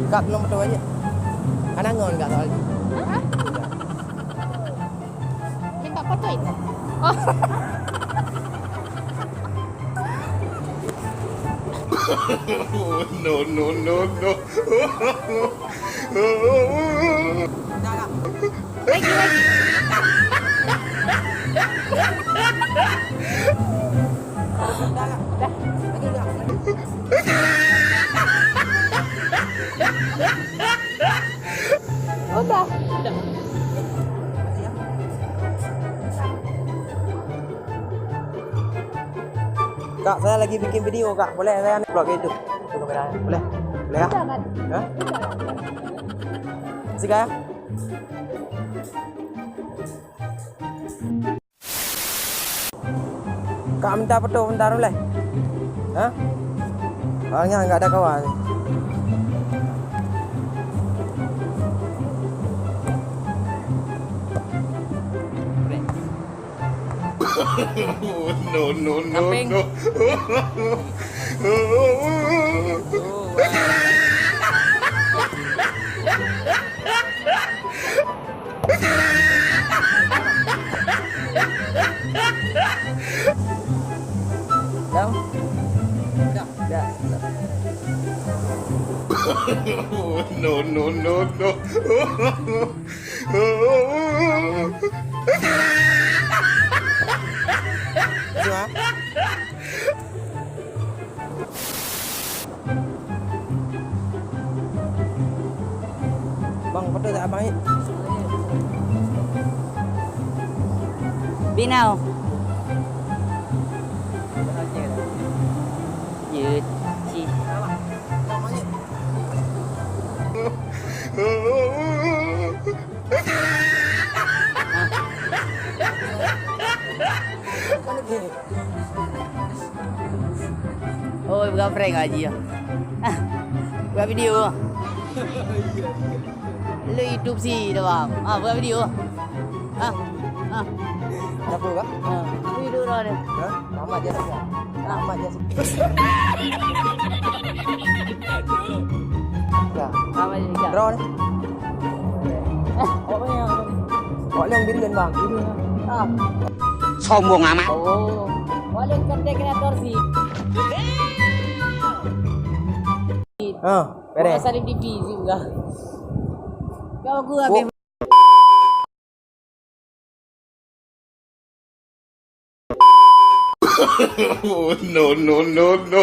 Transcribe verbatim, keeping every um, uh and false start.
Kak, belum betul aja. Karena ngon kak soal. Hah? Minta foto itu. Oh. No, no, no, no. Lagi, lagi. Dah, dah. Lagi, dah. Udah. Udah. Kak, saya lagi bikin video, Kak. Boleh saya vlog ke itu? Itu kamera. Boleh? Boleh ya? Jangan. Hah? Jangan. Kasih, Kak, ya. Kak, minta foto sebentar boleh? Hah? Soalnya nggak ada kawan. No, no, no, Samping. No. Oh, wah. Dah? Dah, dah. No, no, no, no. Cuma. Bang, foto tak abang ni? Binau. Jeuet. Ci. Oh, buka prank Haji ah. Ah, buka video. Lu YouTube sih dah, Bang. Ah, buka video. Ah, ah. Kenapa, Bang? Ah, video dah ni. Hah? Lama je sih. Lama je sih. Ya. Lama je sih. Draw ni. Eh, awak ni. Awak ni bireuen, Bang. Ah. Sombong amat. Oh. Awak ni konten kreator sih. Ah, beres. Salim T V juga. Kau gua habis. No, no, no, no.